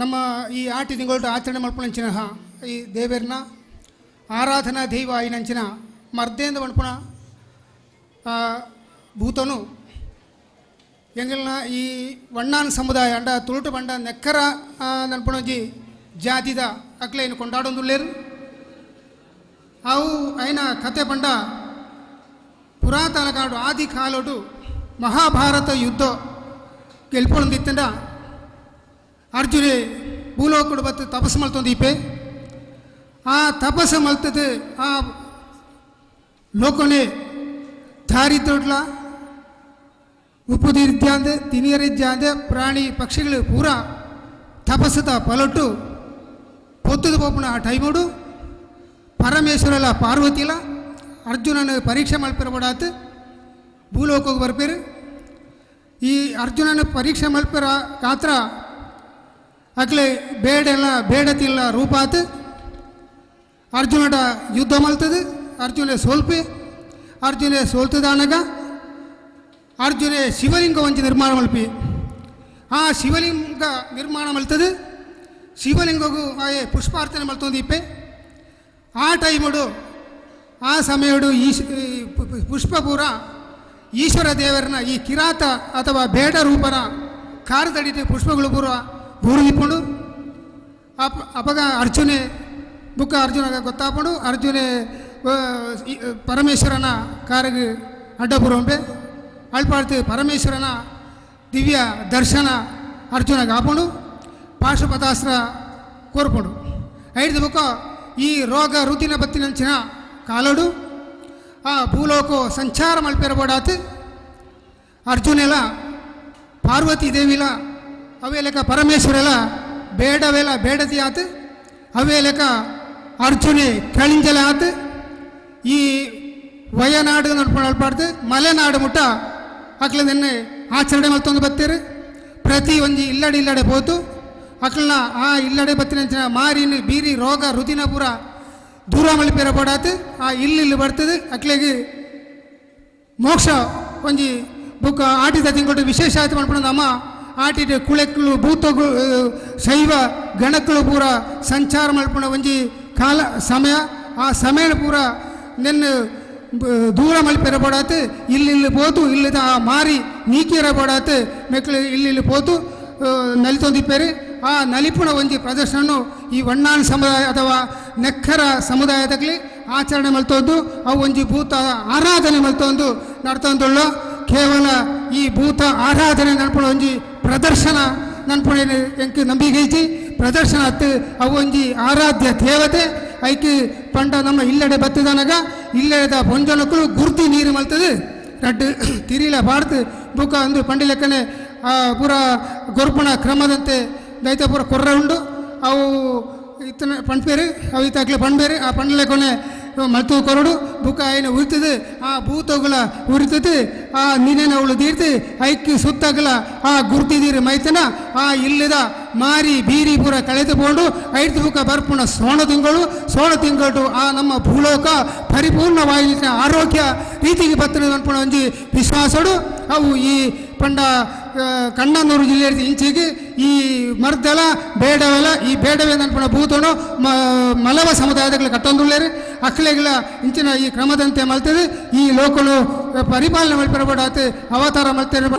ನಮ್ಮ ಈ ಆಟಿ ತಿಂಗಳು ಆಚರಣೆ ಮಲ್ಪುನಂಚಿನ ಈ ದೇವೆರ್ನ ಆರಾಧನಾ ದೈವ ಆಯಿನಂಚಿನ ಮರ್ದೇಂದ ಪನ್ಪುನ ಭೂತನು ಎಂಗಲ್ನ ಈ ವಣ್ಣಾನ್ ಸಮುದಾಯ ಅಂಡ ತುಳುಟು ಪಂಡ ನೆಕ್ಕರ ನನ್ಪುಣೊಂಜಿ ಜಾತಿದ ಅಕ್ಲೆನ್ ಕೊಂಡಾಡೊಂದುಲ್ಲೆರ್. ಅವು ಐನ ಕತೆ ಪಂಡ ಪುರಾತನ ಕಾಡು ಆದಿ ಕಾಲೊಡು ಮಹಾಭಾರತ ಯುದ್ಧ ಗೆಲ್ಪೊಂದಿತ್ತಂಡ ಅರ್ಜುನೆ ಭೂಲೋಕಡು ಬತ್ತು ತಪಸ್ಸು ಮಲ್ತೊಂದು ಆ ತಪಸ್ಸು ಮಲ್ತದು ಆ ಲೋಕನೆ ದಾರಿದ್ರೊಡ್ಲ ಉಪ್ಪುದಿರ್ದ್ಯಾಂದೆ ತಿನಿಯರಿದ್ಯಾಂದೆ ಪ್ರಾಣಿ ಪಕ್ಷಿಗಳು ಪೂರ ತಪಸ್ಸುದ ಪಲೊಟ್ಟು ಪೊತ್ತುದು ಪೋಪುನ ಆ ಟೈಮುಡು ಪರಮೇಶ್ವರಲ ಪಾರ್ವತಿಲ ಅರ್ಜುನನ ಪರೀಕ್ಷೆ ಮಲ್ಪಿರಬಡಾತು ಭೂಲೋಕಕ್ಕೆ ಬರ್ಪೇರು. ಈ ಅರ್ಜುನನ ಪರೀಕ್ಷೆ ಮಲ್ಪಿರ ಗಾತ್ರ ಅಕ್ಲೆ ಬೇಡೆಲ್ಲ ಬೇಡತಿಲ್ಲ ರೂಪಾತ್ ಅರ್ಜುನಡ ಯುದ್ಧ ಮಲ್ತದು. ಅರ್ಜುನೆ ಸೋಲ್ಪೆ, ಅರ್ಜುನೆ ಸೋಲ್ತದಾನಗ ಅರ್ಜುನೆ ಶಿವಲಿಂಗ ಒಂಜಿ ನಿರ್ಮಾಣ ಮಲ್ಪಿ ಆ ಶಿವಲಿಂಗ ನಿರ್ಮಾಣ ಮಲ್ತದು. ಶಿವಲಿಂಗಗೂ ಆಯೆ ಪುಷ್ಪಾರ್ಚನೆ ಮಲ್ತೊಂದು ಇಪ್ಪೆ. ಆ ಟೈಮುಡು ಆ ಸಮಯಡು ಈ ಪುಷ್ಪಪೂರ ಈಶ್ವರ ದೇವರನ್ನ ಈ ಕಿರಾತ ಅಥವಾ ಬೇಡ ರೂಪನ ಕಾರದಡಿತ ಪುಷ್ಪಗಳು ಪೂರ ಬೂರುದಿಪ್ಪುಂಡು. ಅಪಗ ಅರ್ಜುನೆ ಬುಕ್ಕ ಅರ್ಜುನಗ ಗೊತ್ತಾಪುಂಡು. ಅರ್ಜುನೆ ಪರಮೇಶ್ವರನ ಕಾರಗ್ ಅಡ್ಡಪುರಂಬೆ ಅಳ್ಪಾಡ್ತು ಪರಮೇಶ್ವರನ ದಿವ್ಯ ದರ್ಶನ ಅರ್ಜುನಗ ಆಪುಂಡು. ಪಾಶುಪತಾಸ್ತ್ರ ಕೋರ್ಪುಂಡು. ಐದು ಬುಕ್ಕ ಈ ರೋಗ ರುದಿನ ಬತ್ತಿನಂಚಿನ ಕಾಲಡು ಆ ಭೂಲೋಕೋ ಸಂಚಾರ ಮಲ್ಪೆರಬೋಡಾತು ಅರ್ಜುನೆಲ ಪಾರ್ವತಿ ದೇವಿಲ ಅವೇಲೆಕ ಪರಮೇಶ್ವರೆಲ ಬೇಡವೆಲ ಬೇಡತಿ ಆತು ಅವೇಲೆಕ ಅರ್ಜುನೆ ಕಳಿಂಜಲ ಆತು ಈ ವಯನಾಡು ನಡ್ಪಾಡ್ದು ಮಲೆನಾಡು ಮುಟ್ಟ ಅಕ್ಲ ನಿನ್ನೆ ಆಚರಣೆ ಮಲ್ತೊಂದು ಬತ್ತೀರು. ಪ್ರತಿ ಒಂಜಿ ಇಲ್ಲಡೆ ಇಲ್ಲಡೆ ಪೋತು ಅಕ್ಲನ ಆ ಇಲ್ಲಡೆ ಬತ್ತಿನಂಚಿನ ಮಾರಿನ ಬೀರಿ ರೋಗ ರುದಿನ ಪೂರ ದೂರ ಮಲ್ಪೆರ ಬೋಡಾತು ಆ ಇಲ್ಲಿ ಇಲ್ಲಿ ಬರ್ತದೆ ಅಕ್ಲೆಗೆ ಮೋಕ್ಷ ಒಂಜಿ ಬುಕ್ಕ ಆಟಿದ ತಿಂಗಳು ವಿಶೇಷ ಆಯ್ತು ಮನ್ಪುನ ಅಮ್ಮ ಆಟಿದ ಕುಳೆಕ್ಕಳು ಭೂತಗಳು ಶೈವ ಗಣಕ್ಕಳು ಪೂರ ಸಂಚಾರ ಮಲ್ಪುನ ಒಂಜಿ ಕಾಲ ಸಮಯ. ಆ ಸಮಯ ಪೂರ ನೆನ್ನು ದೂರ ಮಲ್ಪೆರ ಬೋಡಾತು ಇಲ್ಲಿ ಇಲ್ಲಿ ಪೋತು ಇಲ್ಲಿದ ಆ ಮಾರಿ ನೀಕಿರ ಬೋಡಾತು ಮೆಕ್ಲು ಇಲ್ಲಿ ಇಲ್ಲಿ ಪೋತು ನಲಿತೊಂದಿಪ್ಪೇರು. ಆ ನಲಿಪುಣ ಒಂಜಿ ಪ್ರದರ್ಶನ ಈ ವಣ್ಣಾನ್ ಸಮುದಾಯ ಅಥವಾ ನೆಕ್ಕರ ಸಮುದಾಯದಗ್ಲಿ ಆಚರಣೆ ಮಲ್ತೊಂದು ಅವು ಒಂಜಿ ಭೂತ ಆರಾಧನೆ ಮಲ್ತೊಂದು ನಡ್ತೊಂದುಳ್ಳ. ಕೇವಲ ಈ ಭೂತ ಆರಾಧನೆ ನನ್ಪುಣ ಒಂಜಿ ಪ್ರದರ್ಶನ ನನ್ಪುಣ ಎಂಕ್ ನಂಬಿಕೆ ಐತಿ. ಪ್ರದರ್ಶನ ಅತ್ತು ಅವು ಒಂಜಿ ಆರಾಧ್ಯ ದೇವತೆ ಐಕ್ ಪಂಡ ನಮ್ಮ ಇಲ್ಲಡೆ ಬತ್ತದನಗ ಇಲ್ಲಡೆದ ಪೊಂಜನಕ್ಕಳು ಗುರ್ತಿ ನೀರು ಮಲ್ತದೆ ರಡ್ಡು ತಿರಿಲ ಬಾಡ್ದು ಬುಕ್ಕ ಅಂದು ಪಂಡಿಲೆಕ್ಕನೆ ಪೂರ ಗೊರ್ಪುಣ ಕ್ರಮದಂತೆ ದೈತ ಪೂರ ಕೊರ್ರ ಉಂಡು ಅವು ಇತ್ತನ ಪಣ್ಪೇರು ಅವು ಇತ್ತಾಕ್ಲೆ ಪಣ್ಬೇರು ಆ ಪಂಡ್ಲೆಕೊನೆ ಮಲ್ತು ಕೊರಡು ಬುಕ್ಕ ಆಯ್ನ ಉರಿತದೆ ಆ ಭೂತಗಳ ಉರಿತದೆ ಆ ನೀನೇನ ಅವಳು ತೀರ್ತು ಐಕ್ಕಿ ಸುತ್ತಗಲ ಆ ಗುರ್ತಿದೀರಿ ಮೈತನ ಆ ಇಲ್ಲದ ಮಾರಿ ಬೀರಿ ಪೂರ ಕಳೆದುಕೊಂಡು ಐದು ಬುಕ್ಕ ಬರ್ಪುಣ ಸೋಣ ತಿಂಗಳು ಸೋಣ ತಿಂಗಳು ಆ ನಮ್ಮ ಭೂಲೋಕ ಪರಿಪೂರ್ಣವಾಗಿ ಆರೋಗ್ಯ ರೀತಿಗೆ ಬತ್ತನ ಅನ್ಪುಣ ಒಂಜಿ ವಿಶ್ವಾಸಡು. ಅವು ಈ ಪಂಡ ಕಣ್ಣನೂರು ಜಿಲ್ಲೆ ಇಂಚಿಗೆ ಈ ಮರ್ದಲ ಬೇಡವೆಲ ಈ ಬೇಡವೆ ಅನ್ಪುಣ ಭೂತನು ಮಲವ ಸಮುದಾಯದಗಳು ಕಟ್ಟೊಂದುಳ್ಳೇರು ಅಕ್ಲೆಗಳ ಇಂಚಿನ ಈ ಕ್ರಮದಂತೆ ಮಲ್ತದೆ ಈ ಲೋಕನು ಪರಿಪಾಲನೆ ಮಲ್ಪೆರಬೋಡಾತು ಅವತಾರ ಮಲ್ತೇನೆ.